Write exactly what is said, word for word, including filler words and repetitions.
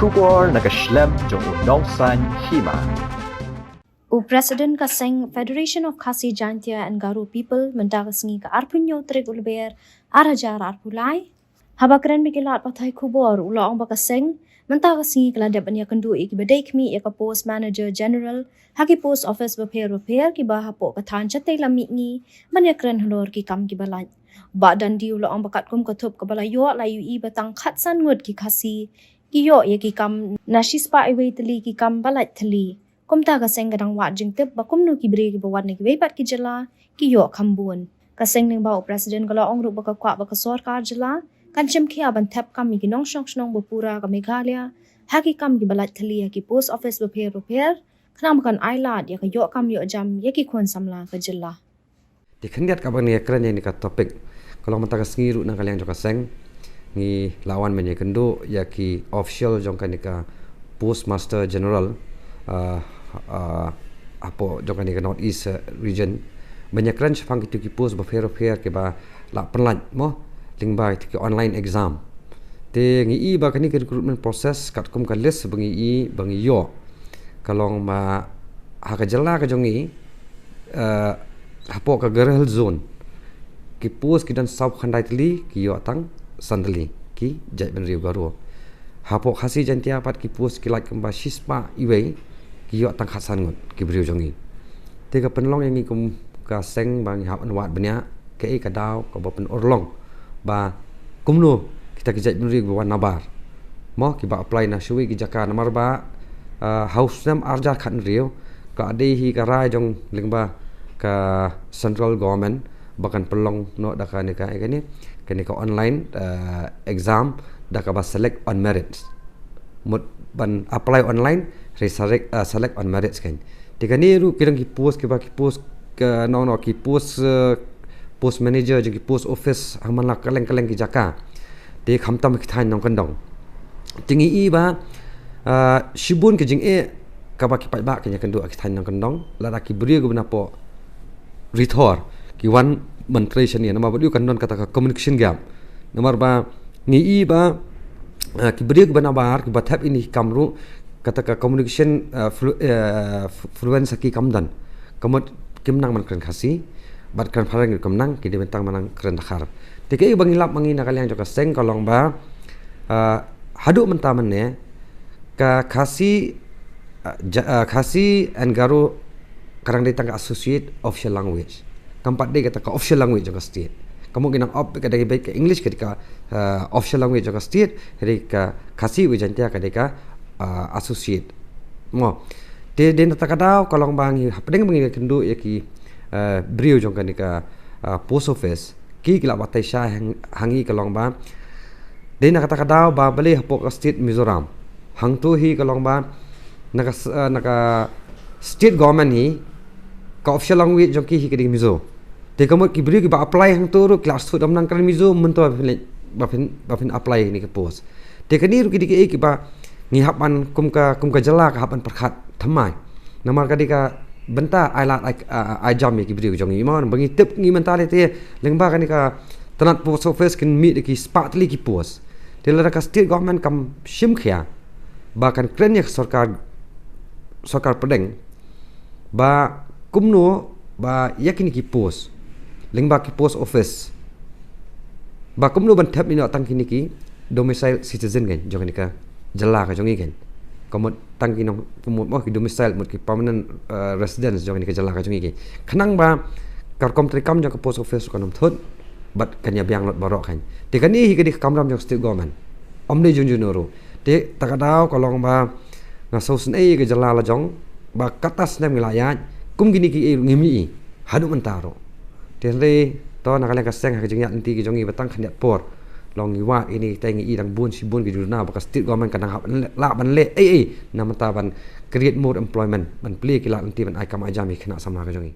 Khubor na ka shlem jong u Nongsaiñ Hima. U President ka seng Federation of Khasi Jaintia and Garo People mynta ka sngi ka arphew hynñiew tarik u Lber ar hajar arphew lai, haba kren bad ki lad pathai khubor u la ong ba ka seng mynta ka sngi ka la dep ban ïakynduh ïa kiba dei khmih ïa ka Post Manager General ha ki post office bapher bapher kiba hapoh ka thaiñ shatei lam mihngi ban ïakren halor ki kam kiba lait. Bah Dandi u la ong ba katkum ka thup kaba la ïoh la ïohi ba tang khatsan ngut ki Khasi ki ïoh ïa ki kam na shispah iwei tylli ki kam ba lait thylli. Kumta ka seng ka dang wad jingtip ba kumno ki briew kiba wan na kiwei pat ki jylla ki ïoh kham bun. Ka seng lyngba u President ka la ong ruh ba ka kwah ba ka sorkar jylla kan shim khia ban thep kam ïa ki nongshong shnong ba pura ka Meghalaya ha ki kam kiba lait thylli ha ki post office bapher bapher, khnang ba kan ai lad ïa ka ïoh kam ïoh jam ïa ki khun samla ka jylla. Te khyndiat kaba ngi ïakren ïa kane ka topic, ka long mynta ka sngi ruh na ka liang jong ka seng ngi la wan ban ïakynduh ïa ki official jong kane ka Postmaster General, ah, ah, hapoh jong kane ka North East, eh, region, ban ïakren shaphang kito ki post bapher bapher kiba la pynlait mo lyngba kito ki online exam. Te ngi i ba kane ka recruitment process katkum ka list ba ngi i ba ngi ïoh, ka long ba ha ka jylla ka jong ngi, eh, hapoh ka Garo Hills Zone ki post ki don saw khyndai tylli, ki ïoh tang san tylli ki jaitbynriew Garo. Hapoh Khasi Jaintia pat ki post ki lait kumba shispah iwei, ki ïoh tang khatsan ngut ki briew jong ngi. Te ka pynlong ïa ngi kum ka seng ba ngi hap ban wad bniah kaei ka daw kaba pynurlong ba kumno kita ki jaitbynriew ba wan nabar mo kiba apply na shuwa ki jaka, namar ba, ah, ha u snem ar hajar khathynriew ka dei hi ka rai jong lyngba ka central government ba kan pynlong noh da kane ka, kane, kane ka online, ah, exam da kaba select on merit. Mut ban apply online, re select, ah, select on merit kan. Te kane ruh ki dang ki post kiba ki post ka nong nong ki post, eh, post manager jong ki post office ha man la kylleng kylleng ki jaka. Te khamtam ki thaiñ nongkyndong. Te ngi i ba, ah, shibun ki jingeh kaba ki paidbah ki ïakynduh ha ki thaiñ nongkyndong lada ki briew kiba napoh ri thor ki wan ban trei shane, namar ba dei kan don kata ka communication gap. Namar ba ngi i ba, ah, ki briew kiba nabar kiba thep ïa kine ki kam ruh kata ka communication, ah, flu-, eh, fluence ki kam don. Ka mut kim nang ban kren Khasi bad kren phareng kim nang, ki dei ban tang ban nang kren Dkhar. Te kaei ba ngi lap ma ngi na ka liang jong ka seng ka long ba, ah, haduh mynta mynne ka Khasi, ah, ja-, ah, Khasi and Garo ka dang dei tang ka associate official language. Kam pat dei kata ka official language jong ka state. Ka mut ki nang opt ka dei beit ka English ka dei ka, ah, official language jong ka state, hynrei ka Khasi bad Jaintia ka dei ka, ah, associate. Mo. Te dei na kata ka daw ka long ba ngi hapdeng ba ngi ïakynduh ïa ki, ah, briew jong kane ka, ah, post office, ki ki la batai shai ha ngi, ha ngi ka long ba dei na kata ka daw ba balei hapoh ka state Mizoram hangto hi ka long ba na ka s-, eh, na ka state government hi ka official language jong ki hi ka dei Mizo. Te ka mut ki briew kiba apply hangto ruh ki la shu dom nang kren Mizo mynta ba phin leh, ba phin, ba phin apply ïa kine ki post. Te kane ruh ki dei kiei kiba ngi hap ban kum ka, kum ka jylla ka hap ban pyrkhat thymmai. Namar ka dei ka bynta ai lad ai, ai, ai jam ïa ki briew jong ngi. Mo, ba ngi tip ngi mynta lei te lyngba kane ka tnat post office kin mih da ki spah tylli ki post. Te lada ka state government kam shim khia ba kan kren ïa ka sorkar, sorkar pdeng ba kumno ba ïa kine ki post lyngba ki post office ba kumno ban thep ïa noh tang kine ki domicile citizen kan jong kane ka jylla ka jong ngi kan. Ka mut tang ki nong, ka mut mo ki domicile, mut ki permanent, eh, residence jong kane ka jylla ka jong ngi kan. Khnang ba ka rukom treikam jong ka post office kan ym thut bad kan ïa biang lut baroh kan. Te kane hi ka dei ka kamram jong ka state government. Ym dei jong juno ruh. Te ta ka daw ka long ba nga sngewsynei ïa ka jylla la jong ba kata snem ngi la ïaid kum kine kiei ruh ngim ïohi haduh mynta ruh. Te hynrei to na ka liang ka seng ha ka jingïaid lynti ka jong ngi ba tang khyndiat por long ngi wad ïa kine kitai, ngi i dang bun shibun ki jingduna ba ka state government ka dang hap lah ban leh ei ei na bynta ban create more employment, ban plie ki lad lynti ban ai kam ai jam ïa ki khynnah samla ka jong ngi.